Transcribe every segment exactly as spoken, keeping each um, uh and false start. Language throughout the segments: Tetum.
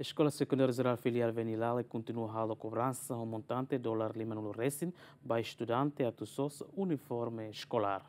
Eskola Sekundáriu Jerál Filiál Venilale kontinua halo kobransa ho montante dolar lima-nulu resin ba estudante atu sosa uniforme eskolár.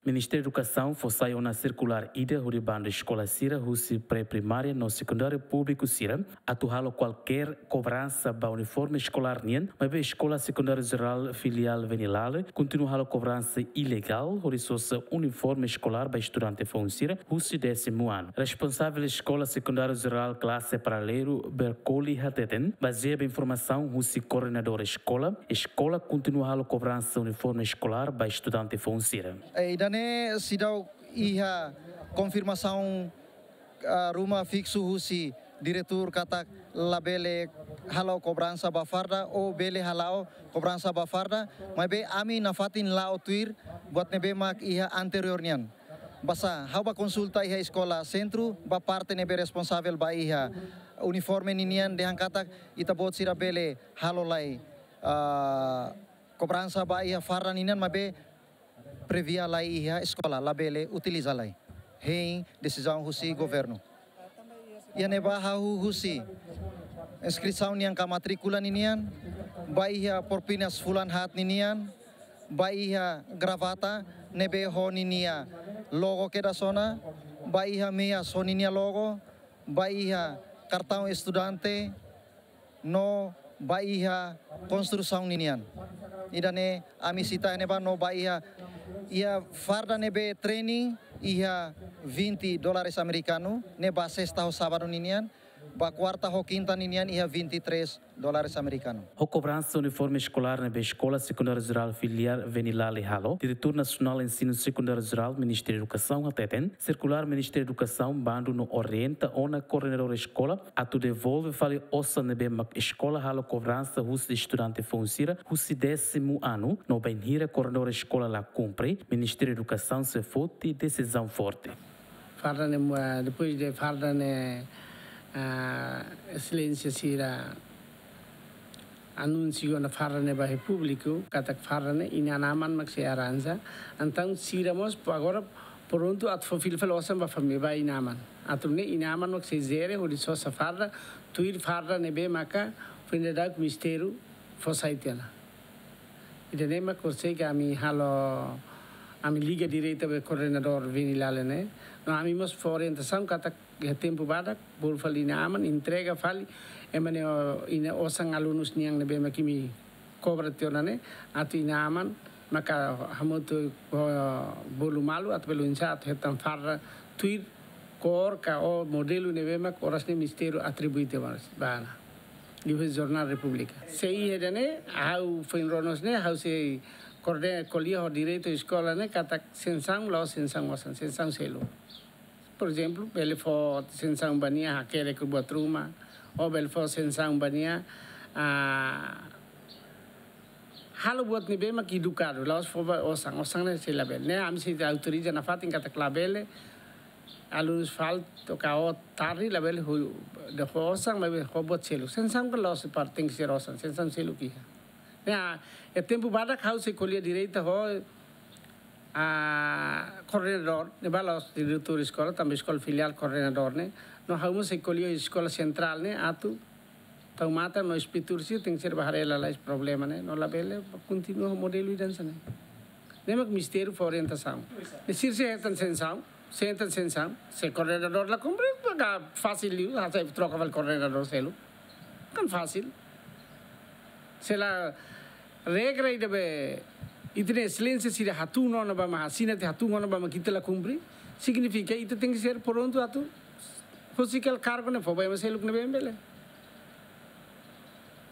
Ministériu Edukasaun fó sai ona sirkulár ida hodi bandu eskola sira husi pré-primária no sekundáriu públiku sira atu halo kualkér kobransa ba uniforme eskolár nian, maibé Eskola Sekundáriu Jerál Filiál Venilale kontinua halo kobransa ilegál hodi sosa uniforme eskolár ba estudante foun sira husi désimu anu. Responsavel Eskola Sekundáriu Jerál Klase Paraleru Bercoli hateten, bazeia ba informasaun husi koordenadór eskola, eskola kontinua halo kobransa uniforme eskolár ba estudante foun sira. Eh, ida-ne'e seidauk iha konfirmasaun, ah, ruma fiksu husi diretór katak labele hala'o kobransa ba farda ou bele hala'o kobransa ba farda, maibé ami nafatin la'o tuir buat ne'ebé mak iha anteriór nian. Basá, ha'u bá konsulta iha eskola sentru, ba parte ne'ebé responsavel ba iha uniforme ninian, dehan katak ita-boot sira bele halo lai, ah, kobransa ba iha farda ninian, maibé previa lai iha eskola, labele utiliza lai. Hein desizaun husi governu. Iha ne'ebá hahú husi inskrisaun nian ka matríkula ninian, ba iha propinas fulan haat ninian, ba iha gravata ne'ebé ho ninia logo kedas ona, ba iha meias ho ninia logo, ba iha kartaun estudante, no ba iha konstrusaun ninian. Ida-ne'e ami sita iha ne'ebá no ba iha, iha farda ne'ebé training iha vinte dólares amerikanu, ne'e ba sesta ho sábadu ninian, ba kuarta ho kinta ninian iha vinte e três dólares amerikanu. Ho kobransa uniforme eskolár ne'ebé Eskola Sekundáriu Jerál Filiál Venilale halo, Diretór Nasionál Ensinu Sekundáriu Jerál Ministériu Edukasaun hateten, sirkulár Ministériu Edukasaun bandu no orienta ona koordenadór eskola atu devolve fali osan ne'ebé mak eskola halo kobransa husi estudante foun sira husi désimu anu, no bainhira koordenadór eskola la kumpre, Ministériu Edukasaun sei foti desizaun forte. Farda ne'e, ah, depois de farda ne'e, ah, exelénsia sira anunsiu ona farda ne'e ba iha públiku, katak farda ne'e inan-aman mak sei arranja. Entaun sira mós po agora prontu atu fó fila fali osan ba família, ba inan-aman. Atu nune'e inan-aman mak sei jere hodi sosa farda, tuir farda ne'ebé maka foin daudauk ministériu fó sai tiha ona. Ida-ne'e mak konsege ami halo, ami liga direta ba koordenadór Venilale ne'e. No ami mós fó orientasaun katak iha tempu badak, bolu fali inan-aman, entrega fali, ema ne'e, inan osan alunus nian ne'ebé mak imi kobra tiha ona ne'e, atu inan-aman maka hamutuk, eh, bolu malu atu bele oinsá atu hetan farda tuir kór ka ou modelu ne'ebé mak oras ne'e ministériu atribui tiha ona ba iha Jornál Repúblika. Se iha ida-ne'e, ha'u foin rona osan ne'e, ha'u sei koorden-, ko'alia ho diretór eskola ne'e, katak sansaun, la'ós sansaun osan, sansaun seluk. Por ezemplu, bele fó sansaun ba nia hakerek buat ruma, ou bele fó sansaun ba nia, ah, halo buat ne'ebé mak edukadu, la'ós fó ba osan, osan ne'e sei labele. Ne'e ami sei autoriza nafatin katak labele, alunus falta ka ou tarde labele ho, de ho osan, maibé ho buat seluk. Sansaun ka la'ós parte tenke ser osan, sansaun seluk iha. Ne'e, ah, iha tempu badak ha'u sei ko'alia direta ho, ah, koordenadór, ne'ebá la'ós diretór eskola, tanba eskola filiál koordenadór ne'e. No ha'u mós sei ko'alia eskola sentrál ne'e, atu tau matan no inspetór sira tenke ser bá haree lalais problema ne'e, no labele kontinua modelu ida hanesan ne'e. Ne'e mak ministériu fó orientasaun. Ne'e sira sei hetan sansaun, sei hetan sansaun, se koordenadór la kumpre, maka fasil liu, hasai troka fali koordenadór seluk. Kan fasil. Se la regra ida be, ita-nia exelénsia sira hatún ona ba mak, asina tiha hatún ona ba mak ita la kumpre, signifika ita tenke ser prontu atu husik hela kargu ne'e fó ba ema seluk ne'ebé bele.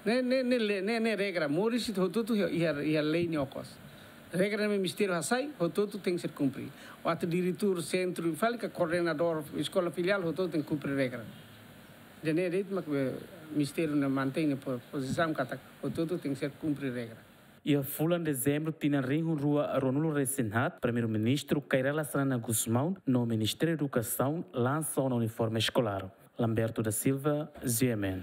Ne'e, ne'e, ne'e lei, ne'e, ne'e regra, moris ita hotu-hotu iha, iha, iha lei nia okos. Regra ne'e ministériu hasai, hotu-hotu tenke ser kumpre. Ou atu diretór sentru fali ka koordenadór eskola filiál, hotu-hotu tenke kumpre regra. Ida-ne'e de'it mak be ministériu ne'e mantein nia po-, pozisaun katak hotu-hotu tenke ser kumpre regra. Iha fulan Dezembru tinan rihun rua ruanulu resin haat, Primeiru-Ministru Kay Rala Xanana Gusmão no Ministériu Edukasaun lansa ona uniforme eskolár. Lamberto da Silva, G M N.